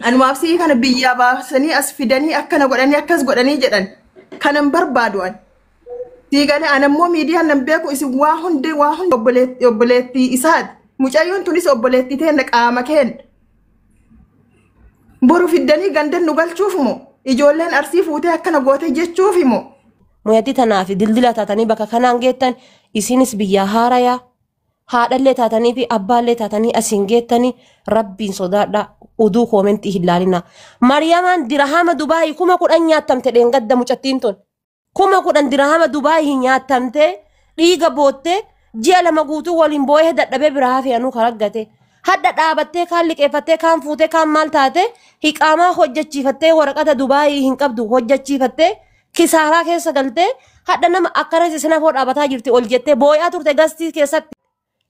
Anumaaf sii kana biyyaa baasanii as fidanii akkana godhanii akkas godhanii jedhan kanan barbaadu an. Sii galee anammoo miidiyaan nan beeku isin waa hundi waa hundi obboleettii isaati. Mucayyoon tunis obboleettii teenna qaama keenna. Boru fiddanii gandan nu galchuuf moo ijoolleen Arsii fuutee akkana goote jechuuf moo. Mucattii tanaaf dildila taatanii bakka kanaan geettan, isinis biyyaa haarayaa haadhallee taatanii fi abbaallee taatanii asiin geettanii, rabbiin sodaadha, uduu koomentii hin laalina. Mariyamaan dirahama Dubaayii 10,000 nyaattamte dheengadda. Mucattiin tun 10,000 dirahama Dubaayii nyaattamte, dhiiga boottee, ji'a 2 guutuu waliin boo'ee dadhabee biraa hafe anuu karaggate. Hadha dhaabattee kaan liqeeffattee, kaan fuutee, kaan maal taate, hiqaamaa hojjechiifattee, waraqata Dubaayii hin qabdu hojjechiifattee, kisaaraa keessa galtee, hadha nama akkana isin afoo dhaabataa jirti ol jettee boo'aa turte gastii keessatti.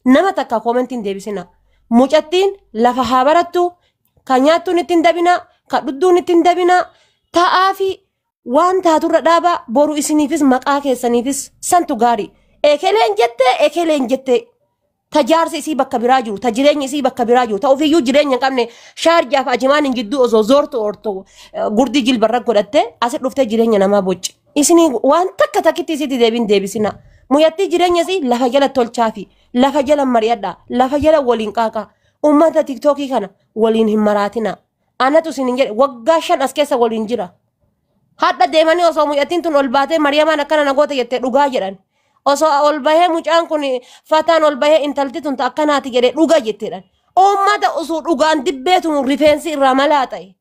Nama takka koomentiin deebisina. Mucattiin lafa haa barattu, kan nyaattuun ittiin dabina, kan dhudduun ittiin dabina, ta'aa fi waan taaturra dhaaba. Boru isiniifis maqaa keessaniifis santu gaarii. Ekeleen jettee, ekeleen jettee, tajaarsi isii bakka biraa jiru, ta jireenyi isii bakka biraa jiru, ta ofiiyyuu jireenya hin qabne, Shaarjaaf Ajimaan hin jidduu osoo zoortu ortu gurdii jilbarra godhatte asi dhuftee jireenya namaa bocce. Isinii waan takka takkitti isitti deebiin deebisina. Mucattii jireenya isii lafa jala tolchaafi lafa jala mari'adha, lafa jala waliin qaaqa. Uummata TikTokii kana waliin hin maraatina. Anatu isin hin jedhe, waggaa 5 as keessa waliin jira. Hadha deemanii osoo mucattiin tun ol baatee Mariyamaan akkana na goote jettee dhugaa jedhan. Osoo ol bahee mucaan kun fataan ol bahee intalti tun akkanaati jedhee dhuga jetteedhan. Uummata osoo dhugaan dibbeetu rifeensi irraa malaa ta'e.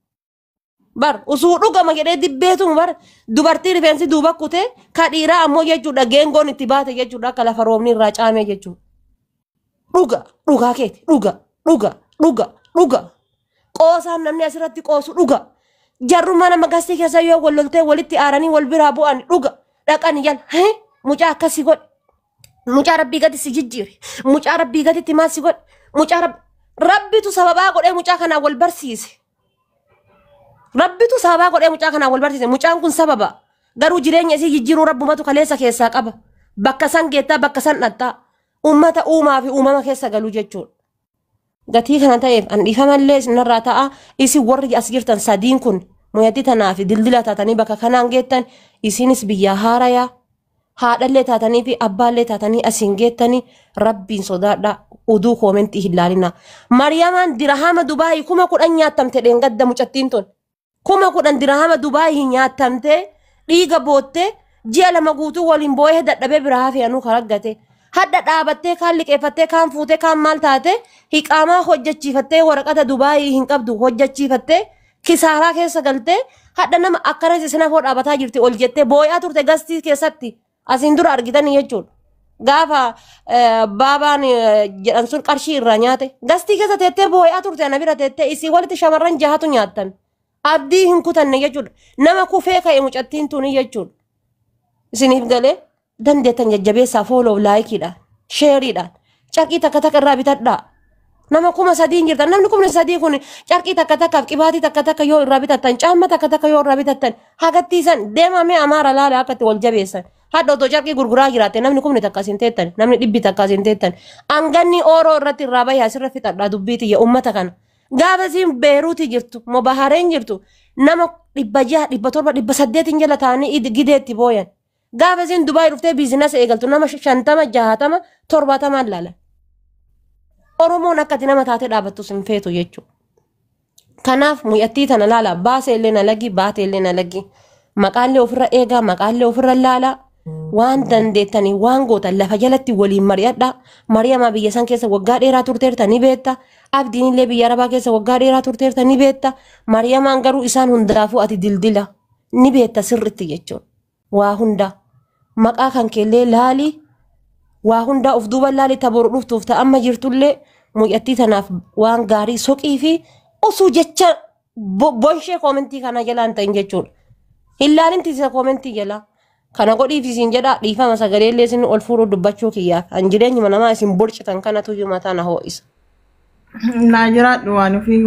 Bar osoo dhugama jedhee dibbeetu bar dubartii rifeensi duuba kutee ka dhiiraa ammoo jechuudha geengoon itti baate jechuudha, akka lafa roobni irraa caamee jechuudha. Dhuga dhugaa keeti, dhuga dhuga dhuga dhuga. Qoosaan namni asirratti qoosu dhuga. Jarrummaa nama gastii keessa yoo wal loltee walitti aaranii wal biraa bu'an dhuga. Dhaqan jala mucaa akkasii godhe. Mucaa rabbii gadi si jijjiire. Mucaa rabbii gaditti maal si godhe. Mucaa rabbitu sababaa godhee mucaa kanaan wal barsiise. Rabbitu sababaa godhee mucaa kanaan wal barsiise. Mucaan kun sababa. Garuu jireenya isii jijjiiruu rabbumatu kaleessa keessaa qaba. Bakka san geettaa, bakka san dhattaa. Uummata uumaa fi uumama keessa galu jechuudha. Gatii kana ta'eef an dhiifamallee isinirraa ta'a. Isin warri as jirtan sadiin kun mucattii tanaa fi dildila taatanii bakka kanaan geettan, isinis biyyaa haarayaa haadhallee taatanii fi abbaallee taatanii asiin geettanii, rabbiin sodaadha, uduu koomentii hin laalina. Mariyamaan dirahama Dubaayii 10,000 nyaattamte dheengadda. Mucattiin tun 10,000 dirahama Dubaayii nyaattamte, dhiiga boottee, ji'a 2 guutuu waliin boo'ee dadhabee biraa hafe anuu karaggate. Hadha dhaabattee kaan liqeeffattee, kaan fuutee, kaan maal taate, hiqaamaa hojjechiifattee, waraqata Dubaayii hin qabdu hojjechiifattee, kisaaraa keessa galtee, hadha nama akkana isin afoo dhaabataa jirti ol jettee boo'aa turte gastii keessatti. Asiin dura argitanii jechuudha. Gaafa baabaan jedhan sun qarshii irraa nyaate gastii keessa teettee boo'aa turte ana bira teettee, isii walitti shamarran jahatu nyaattan. Abdii hin kutanne jechuudha. Nama kufee ka'e mucattiin tuni jechuudha. Isiniif galee dandeettan jajjabeessaa, follow, likeiidhaan, shareiidhaan carqii takka takka irraa bitadhaa. Nama 3000 jirtan, namni 3000 kun carqii takka takkaaf qibaatii takka takka yoo irraa bitattan, caamma takka takka yoo irraa bitattan, hagattiisan deemamee Amaara laala akka itti wal jabeessan. Hadha otoo carqii gurguraa jiraatte namni 10,000 isin teettan, namni 100 isin teettan. Anganni ooroo irratti irraa bahee asirra fixadhaa dubbii tiyya uummata kana. Gaafa isiin Beeruuti jirtu moo Bahareen jirtu nama 600, 700, 800 jala ta'anii gideetti booyan. Gaafa isiin Dubaay dhuftee business eegaltu nama 50, 60, 70 laalan. Oromoon akkati nama taatee dhaabattu sin feetu jechuudha. Kanaaf mucattii tana laala, baasee illee na lagi, baatee illee na lagi. Maqaallee ofirra eegaa, maqaallee ofirra laala. Waan dandeettanii waan gootan lafa jalatti waliin mari'adha. Mari'amaa biyya san keessa waggaa dheeraa turteerta ni beekta. Abdiin illee biyya Arabaa keessa waggaa dheeraa turteerta ni beekta. Mari'amaan garuu isaan hundaafuu ati dildila ni beekta sirritti jechuudha. Waa hunda maqaa kan keellee laali, waa hundaa of duuba laali, ta boru dhuftuuf ta amma jirtullee mucattii tanaaf waan gaarii soqii fi osoo jecha bonshee koomentii kana jalaa hin ta'in jechuudha. Hin laalin tisa koomentii jalaa. Kana godhiif isin jedha, dhiifama sagaleellee isin ol fuudhuu dubbachuu kiyyaaf. An jireenyuma namaa isin borcitan kanatu iyyuu mataa na ho'isa. Naa jiraadhu. Waan ofii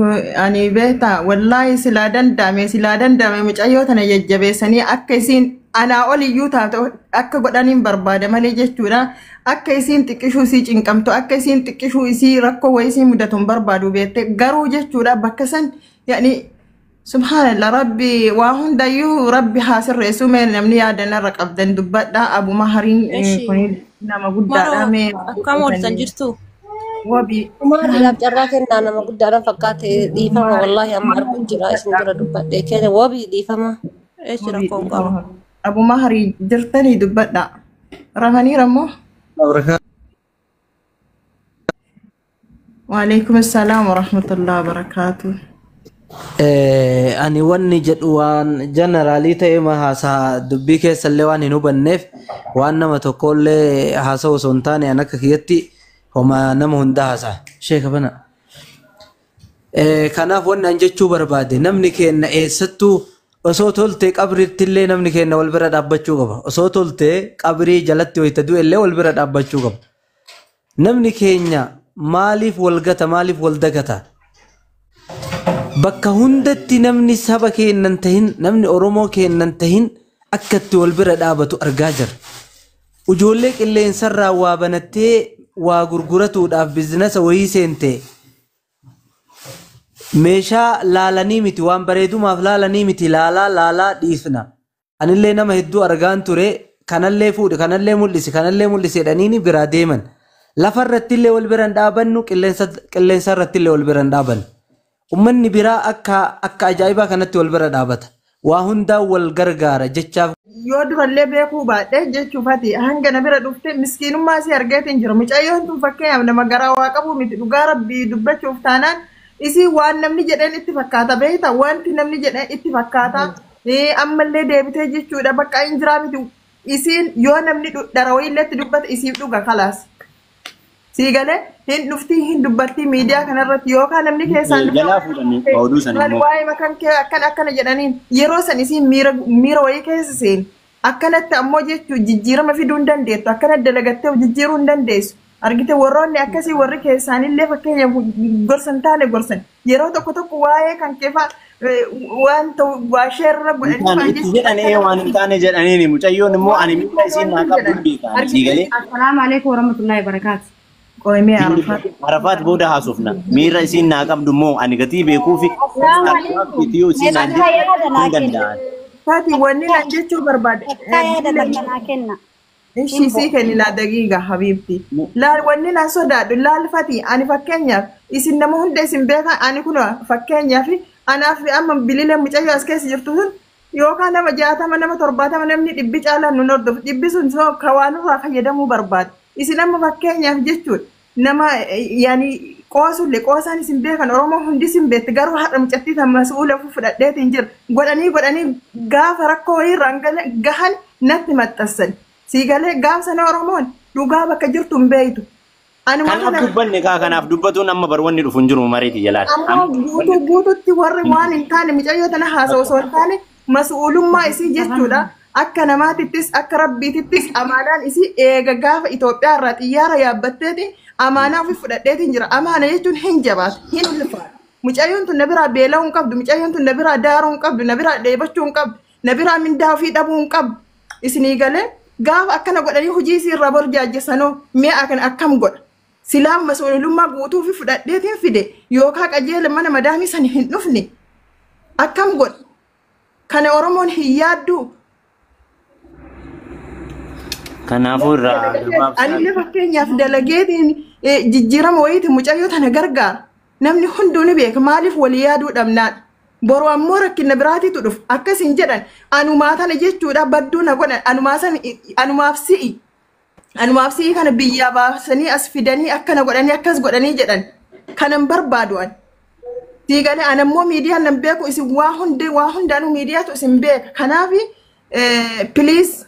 ani beektaa, wallaahi silaa danda'ame mucayyoo tana jajjabeessanii akka isiin anaa ol iyyuu taate akka godhaniin barbaada malee jechuudha. Akka isiin xiqqishuu isii cinqamtu, akka isiin xiqqishuu isii rakkoo wayii isii mudatu hin barbaadu beekte, garuu jechuudha bakka san yani. Subhaanallah, Rabbi waa hundayyuu Rabbi haa sirreessu. Mee namni yaada narra qabdan dubbadha. Abuma hariin Eshi. kun nama guddaadha. Maroo Mee akkam ooltan jirtu? Wabi. Maaliidhaaf carraa kennaa nama guddaadhaan fakkaate dhiifama wallaahi amma arguun jira isin dura dubbadhe keenya wabii dhiifama. Eshi Wabii rakkoon qaba. dhiifama. Abuma harii jirtanii dubbadha. Rafaniira immoo. Waalaikum assalaam warahmatullahi wabarakaatuh. Ani wanni jedhu waan jeneraalii ta'e ma haasaa dubbii keessallee waan hin hubanneef waan nama tokkollee haasa'u osoo hin taane an akka kiyyatti homa nama hundaa haasa'a. Sheeka bana. Kanaaf wanni an jechuu barbaade namni keenna eessattuu osoo tolte qabriittillee namni keenna wal bira dhaabbachuu qaba. Osoo tolte qabrii jalatti wayita du'ellee wal bira dhaabbachuu qaba. Namni keenya maaliif wal gata, maaliif wal dagata? Bakka hundatti namni saba keennan tahin, namni Oromoo keennan tahin akka itti wal bira dhaabatu argaa jirra. Ijoollee qilleensarraa waa banattee waa gurguratuudhaaf biizinasa wayii seente meeshaa laalanii miti, waan bareedumaaf laalanii miti, laalaa laalaa dhiifna. Anillee nama hedduu argaan ture, kanallee fuudhe, kanallee mul'ise, kanallee mul'ise jedhaniini biraa deeman. Lafarratti illee wal bira hin dhaabannu, qilleensa irratti illee wal bira hin dhaabannu. Uummanni biraa akka ajaa'ibaa kanatti wal bira dhaabata. Waa hundaan wal gargaara jechaaf. Yoo durallee beekuu baadhee jechuufati hanga na bira dhufte miskiinummaa isii argeetiin jira. Mucayyoon tun fakkeenyaaf nama garaa waa qabu miti, dhugaa Rabbii dubbachuuf taanaan isii waan namni jedheen itti fakkaata, beekta, wanti namni jedheen itti fakkaata. Ammallee deebitee jechuudha bakka hin jiraa miti, isiin yoo namni dhara wayiilleetti dubbate isiif dhuga kalaas. Sii galee hin dhuftii hin dubbattii miidiyaa kanarratti yookaan namni keessaan Jalaa fuudhanii oduu sana immoo. Waa'ee makan kee akkana akkana jedhaniin yeroo san isiin miira wayii keessa seen akkanatti ammoo jechuu jijjiirama fiduu hin dandeettu, akkana dalagattee jijjiiruu hin dandeessu. Argite, warroonni akkasii warri keessaanillee fakkeenyaaf gorsan taane gorsan yeroo tokko tokko waa'ee kan keefaa waan ta'u waa sheerra godhanii Hin taane itti jedhanii, waan hin taane jedhaniini mucayyoon immoo ani miidha isiin naa qabdu hin beekan. Sii galee. Assalamu alaikum warahmatullahi wabarakatuh. Qoymee Arafaat. Arafaat booda haasofna. Miira isiin naa qabdu immoo ani gatii beekuu fi Assalamu alaikum. yoo isiin naan Takka jettu yaada naa hin kenna. danda'an. Taati wanni nan jechuu barbaade. Takka yaada takka naa kenna. Ishii sii kennina daqiiqa habiibti. Laal, wanni nan sodaadhu laal fati, ani fakkeenyaaf isin nama hunda isin beekan, ani kun fakkeenyaaf anaaf amma bililee mucayyoo as keessa jirtu sun yookaan nama 60, nama 70, namni 100 caalaan nun hordofu, 100 sun soo kawaanurraa fayyadamuu barbaada. Isin amma fakkeenyaaf jechuudha nama yaani qoosullee qoosaan isin beekan, Oromoo hundi isin beekti, garuu har'a mucattii tan masuula fudhadheetiin jira godhanii godhanii gaafa rakkoo wayiirraan gahan natti maxxansan. Siigalee gaafa sana Oromoon dhugaa bakka jirtu hin beektu. Anuma Kanaaf kana dubbanne kaa, kanaaf dubbatuun amma bar wanni dhufu hin jiru mareeti jalaati. Ammoo guutuu guututti warri waan hin taane mucayyoo tana haasa'u osoo hin taane masuulummaa isii jechuudha. Akka namaatittis akka rabbiitittis amaanaan isii eega gaafa Itoophiyaa irraa xiyyaara yaabbatteeti amaanaa ofii fudhadheetiin jira. Amaana jechuun hin jabaatu, hin ulfaatu. Mucayyoon tun na biraa beela'uu hin qabdu, mucayyoon tun na biraa daaruu hin qabdu, na biraa dheebachuu hin qabdu, na biraa mindaa ofii dhabuu hin qabdu. Isinii galee gaafa akkana godhanii hojii isii irraa borjaajjessanoo mi'a kana akkam godha? Silaa masuulummaa guutuu fi fudhadheetiin fide yookaan qajeela mana madaamii san hin dhufne akkam godha? Kana Oromoon hin yaadduu? Kanaafuu irraa gabaabsaa. Anillee fakkeenyaaf dalageetiin jijjiirama wayiitiin mucayyoo tana gargaara. Namni hunduu ni beeka, maaliif walii yaaduu dhabnaan. Boru ammoo rakkina biraatitu dhufa. Akkas hin jedhan, anumaa tana jechuudha badduu na godhan, anumaa san anumaaf si'i. Anumaaf si'i kana biyyaa baasanii as fidanii akkana godhanii akkas godhanii jedhan. Kanan barbaadu ani. Siigalee an ammoo miidiyaan nan beeku, isin waa hundi waa hundaanuu miidiyaatu isin beeka. Kanaaf please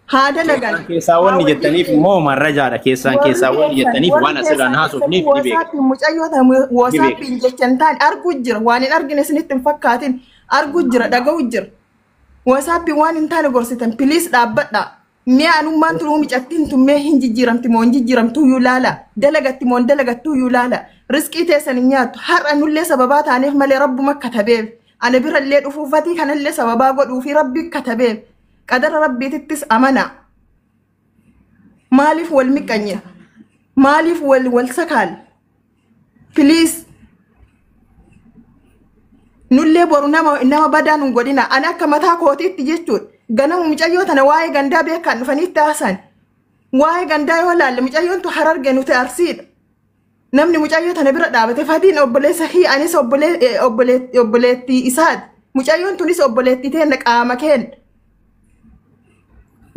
haa dalagan. Keessaa wanni jettaniif immoo marrajaadha. Keessaan keessaa wanni jettaniif waan asirraan haasofniif ni beeka. Mucayyoo WhatsAppiin jecha hin taane arguu jira. Waan hin argine isinitti hin fakkaatin, arguu jira, dhaga'u jira. WhatsAppiin waan hin taane gorsitan, please dhaabbadha. Mi'a anummaan turuu micattiin tun mee hin jijjiiramti moo hin jijjiiramtu iyyuu laala. Dalagatti moo hin dalagattu iyyuu laala. Riskii teessan hin nyaattu. Har'a nullee sababaa taaneef malee rabbuma katabeef. Ana birallee dhufuufatii kanallee sababaa godhuufi rabbi katabeef. Qadara rabbiitittis amanaa. Maaliif wal miqqanya? Maaliif wal wal sakaal? Please. Nullee boru nama badaa nun godhina. Ani akka mataa kootiitti jechuudha. Ganama mucayyoo tana waa'ee gandaa beekan dhufanii itti haasan. Waa'ee gandaa yoo laalle mucayyoon tu Hararge nuti Arsiidha. Namni mucayyoo tana bira dhaabate Fatiin obboleessa kiyya anis obboleettii isaati. Mucayyoon tunis obboleettii teenna qaama keenya.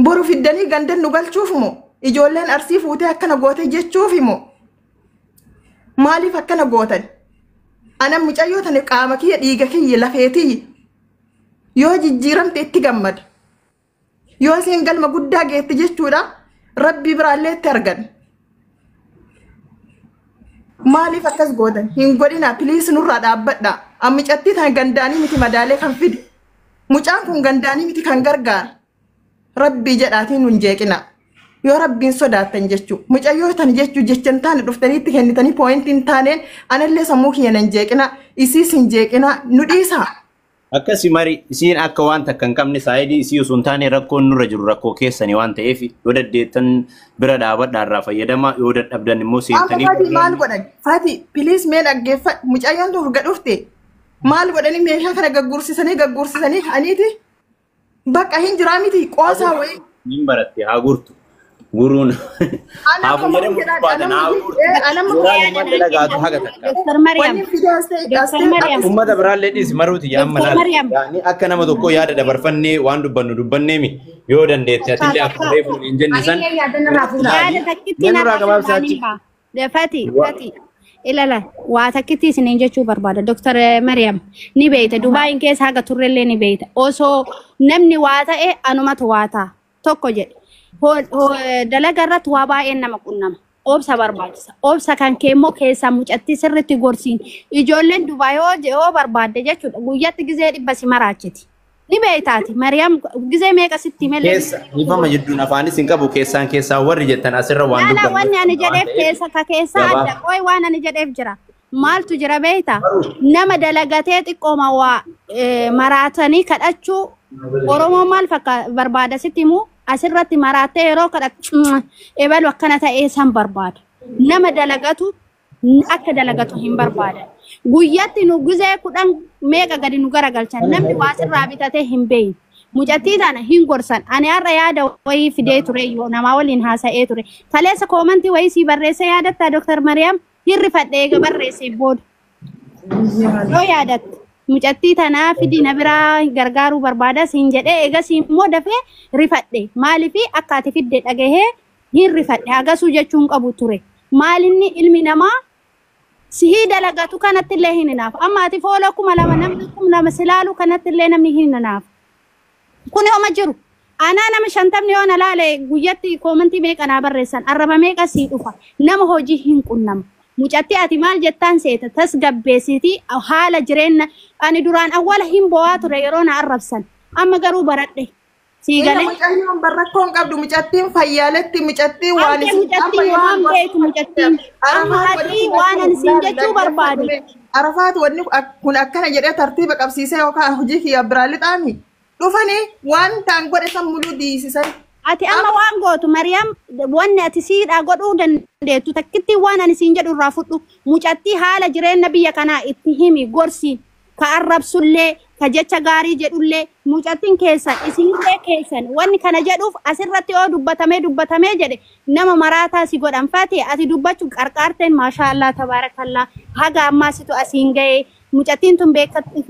Boru fiddanii gandan nu galchuuf moo? Ijoolleen Arsii fuutee akkana goote jechuuf moo? Maaliif akkana gootan? Ana mucayyoo tana qaama kiyya dhiiga kiyya lafeetiyya. Yoo jijjiiramte itti gammada. Yoo isiin galma guddaa geette jechuudha rabbi biraallee itti argan. Maaliif akkas gootan? Hin godhina piliis nurraa dhaabbadha. Mucattii tana gandaanii miti madaalee kan fide. Mucaan kun gandaanii miti kan gargaara. Rabbii jedhaatiin nun jeeqina. Yoo rabbiin sodaattan jechuu. Mucayyoo tana jechuu jecha hin taane dhuftanii itti kennitanii pooyintii hin taaneen anallee sammuu kiyya nan jeeqina. Isiis hin jeeqina. Nu dhiisaa. Akkasi mari isiin akka waan takka hin qabne saayidii isii osoo hin taane rakkoon nurra jiru rakkoo keessanii waan ta'eef yoo daddeettan bira dhaabadhaa irraa fayyadamaa yoo dadhabdan immoo Amma seentanii Fati maal godhan? Fati piliis mee dhaggeeffadhu. Mucayyoon tun urga dhufte. Maal godhanii meeshaa kana gagguursisanii ka'aniiti? Bakka hin jiraa miti qoosaa wayii. Hin baratte haa gurtu. Guruun Ana haa akka mormu fayyadamu jedhaan barbaada haa gurtu. Yeraan uummata dalagaatu haga takka. Dr. Mariam. Wanni fidee as ta'e as Dr. ta'e Mariam. Uummata biraallee dhiisi maruuti yaa amma Dr. laala. Mariam. Yaani akka nama tokkoo yaada dabarfannee waan dubbannu dubbanneemi yoo dandeette atillee akka reefu hin jenne san Yaada takkitti Mee nurraa narraa gabaabsaa achi. fuudhanii ba'a. Fati, Fati. Ilala, waa takkitti isiniin jechuu barbaada. Dr. Mariam ni beeyta. Dubaayin keessa haga turrellee ni beeyta. Osoo namni waa ta'e anumatu waa ta'a. Tokko jedhe. Dalaga irratti waa baay'een nama qunnama. Obsa barbaachisa. Obsa kan kee immoo keessaa mucattii sirriitti gorsiin. Ijoolleen Dubaay yoo barbaadde jechuudha. Guyyaatti gizee 100 si maraachiti. Ni beeytaati. Mariam gizee meeqa sitti himellee. Keessa dhiifama jidduun afaanis hin qabu keessaan keessaa warri jettan asirra waan Laala dubbannu wanni ani waan jedheef ta'eef keessa ka keessaa gabaa. adda qoy waan ani jedheef jira. Maaltu jira beektaa? Nama dalagatee xiqqooma waa maraatanii kadhachuu Oromoon maal fakka barbaada sitti himuu asirratti maraattee yeroo kadhatu ebalu akkana ta'ee san barbaada. Nama dalagatu akka dalagatu hin barbaadan. Guyyaatti nu gizee 10 meeqa gadi nu garagalchan namni waa sirraa bitatee hin beeyne. Mucattii tana hin gorsan. Ani har'a yaada wayii fidee ture yoo namaa waliin haasa'ee ture. Kaleessa koomantii wayii sii barreessee yaadatta Dr. Mariam hirrifadhee eega barreessee booda. Yoo yaadatte mucattii tanaa fidii na biraa gargaaruu barbaada siin jedhee eegas immoo dafee rifadhe. Maaliif akka ati fidde dhagahee hin rifadhe hagasuu jechuun qabu ture. Maalinni ilmi namaa sihii dalagatu kanatti illee hin hinaafu. Amma ati foola 2000 namni 2000 silaalu kanatti illee namni hin hinaafu. Kuni homa jiru. Anaa nama 50 yoo na laale guyyatti koomantii meeqa naa barreessan arraba meeqa sii dhufa nama hojii hin qunnamu. Mucattii ati maal jettaan seeta tasgabbeessitii haala jireenya ani duraan awwaala hin bo'aa ture yeroo na arrabsan amma garuu baradhe sii Ina galee. mucayyoon barrakkoon qabdu mucattiin fayyaaletti mucattiin waan Ante isin mucattiin waan beektu mucattiin amma ati waan ani siin jechuu barbaadu. Arafaat wanni kun akkana jedhee tartiiba qabsiisee yookaan hojii kiyya biraa lixaami. Dhufanii waan ta'an godhe san muluu diisisan. Ati amma waan gootu Mariam wanni ati siidhaa godhuu dandeettu takkitti waan ani siin jedhu irraa fudhu mucattii haala jireenya biyya kanaa itti himi gorsi ka arrabsullee ka jecha gaarii jedhullee mucattiin keessan isinillee keessan wanni kana jedhuuf asirratti yoo dubbatamee dubbatamee jedhe nama maraataa si godhan faate ati dubbachuu qarqaarteen maashaallaa tabaarakallaa haga ammaa situ asiin ga'ee mucattiin tun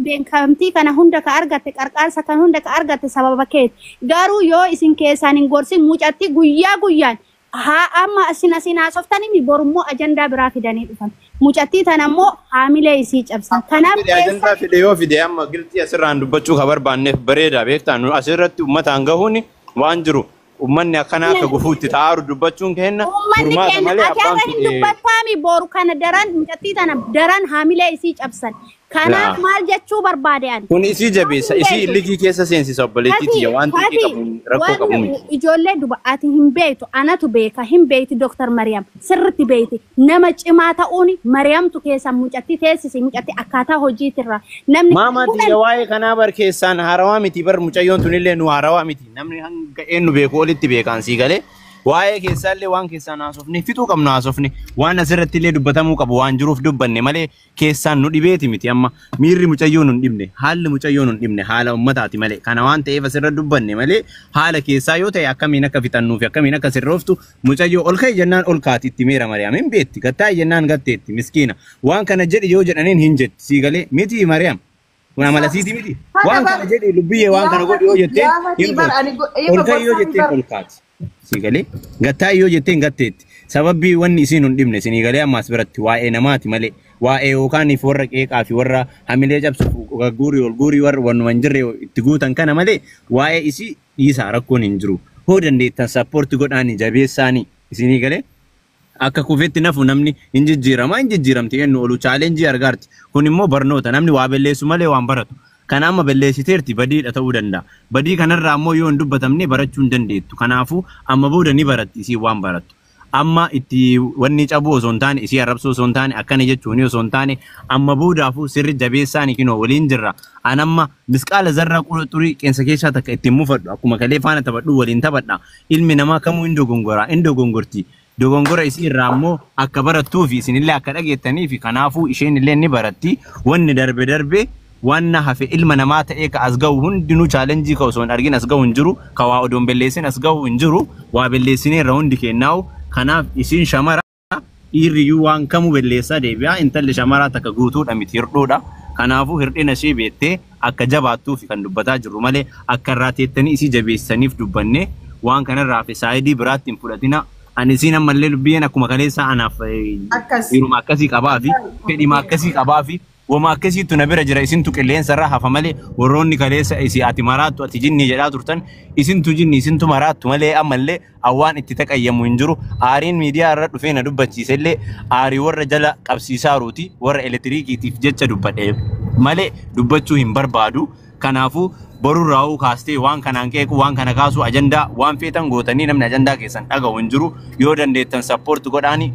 beekamtii kana hunda ka argatte qarqaarsa kan hunda ka argatte sababa keeti garuu yoo isin keessaan hin gorsin mucattii guyyaa guyyaan haa amma asin asin haasoftanii borummoo ajandaa biraa fidanii dhufan mucattii tana immoo haamilee isii cabsan kanaaf Fide ajandaa fide yoo fide amma gilxii asirraan dubbachuu ka barbaanneef bareeda beektaa nu asirratti uummataan gahuun waan jiru uummanni akkanaa akka gufuutti taa'aaru dubbachuun kenna Uummanni furmaata keenya malee ati abbaan har'a hin fide dubbattaami boru kana daran mucattii tana daran haamilee isii cabsan kanaaf Laa. maal jechuu barbaade ani kun isii jabeessa isii illigii keessa seensisa obboleettii tiyya waan xiqqii qabu rakkoo qabu miti. Ijoollee duba ati hin beektu anatu beeka hin beekti Dr. Mariam sirriitti beekti nama cimaa ta'uun Mariamtu keessa mucattii teessisi mucattii akkaataa hojiitirra namni Maamaa tiyya waa'ee kanaa bar keessaan haarawaa miti bar mucayyoon tunillee nu haarawaa miti namni hanga eenyu beeku olitti beekaan sii galee Waa'ee keessaallee waan keessaan haasofne fixuu qabnu haasofne waan asirratti illee dubbatamuu qabu waan jiruuf dubbanne malee keessaan nu dhibeeti miti amma miirri mucayyoo nu hin dhibne haalli mucayyoo nu hin dhibne haala ummataati malee kana waan ta'eef asirra dubbanne malee haala keessaa yoo ta'e akkamiin akka fixannuu fi akkamiin akka sirrooftu mucayyoo ol ka'i jennaan ol kaati itti meera Mariyaam hin beetti gattaa'i jennaan gatteetti miskiina waan kana jedhi yoo jedhaniin hin jetti sii galee miti Mariyaam. Kun amala siiti miti. Waan kana jedhi lubbiyyee waan kana godhi yoo jetteen hin godhu. Ol ka'i yoo jetteen ol kaati. Sii galee gattaa'i yoo jetteen gatteetti. Sababbii wanni isiin hin dhibne isinii galee ammaas biratti waa'ee namaati malee waa'ee yookaan if warra qeeqaa fi warra hamilee cabsuuf gagguurii ol guurii warra wannuma hin jirre itti guutan kana malee waa'ee isii dhiisaa rakkoon hin jiru. Hoo dandeettan sappoorti godhaanii jabeessaanii isinii galee akka kufetti nafu namni hin jijjiirama hin jijjiiramti jennu olu chaalenjii argaarti. Kun immoo barnoota namni waa belleessu malee waan baratu. Kana amma belleessiteerti badiidha ta'uu danda'a. Badii kanarraa ammoo yoo hin dubbatamne barachuu hin dandeettu. Kanaafuu amma booda ni baratti isii waan barattu. Amma itti wanni cabuu osoo hin taane isii arrabsuu osoo hin taane akkana jechuun osoo hin taane amma boodaafuu sirri jabeessaani kinoo waliin jirra. An amma misqaala zarraa xurii qeensa keessaa takka ittiin mufadhu akkuma kalee faana taphadhu waliin taphadha. Ilmi namaa kamuu hin dogongoraa hin dogongorti. Dogongora isii irraa ammoo akka barattuu fi isinillee akka dhageettanii fi kanaafuu isheen illee ni baratti. Wanni darbe darbe wanna hafe ilma namaa ta'ee ka as ga'u hundinuu chaalenjii ka osoo hin argin as ga'u hin jiru ka waa odoon belleessin as ga'u hin jiru waa belleessinee irra hundi kennaa'u kanaaf isiin shamara dhiirriyyuu waan kamuu belleessaa deebi'a intalli shamaraa takka guutuudha miti hirdhuudha kanaafuu hirdhina ishee beettee akka jabaattuuf kan dubbataa jirru malee akka irraa teettanii isii jabeessaniif dubbanne waan kanarraa fi saayidii biraatti hin fudhatina. Ani isiin ammallee lubbiyyeen akkuma kaleessa anaaf Akkas. dhiiruma akkasii qabaa fi fedhima akkasii qabaa fi wama akkasiitu na bira jira isintu qilleensa irraa hafa malee warroonni kaleessa isi ati maraattu ati jinni jedhaa turtan isintu jinni isintu maraattu malee ammallee awwaan itti taqayyamu hin jiru aariin miidiyaa irra dhufee na dubbachiise illee aarii warra jala qabsiisaaruuti warra elektiriikiitiif jecha dubbadhe malee dubbachuu hin barbaadu kanaafuu borurraa'uu kaastee waan kanaan qeequ waan kana kaasu ajandaa waan feetan gootanii namni ajandaa keessan dhaga'u hin jiru yoo dandeettan sappoorti godhaani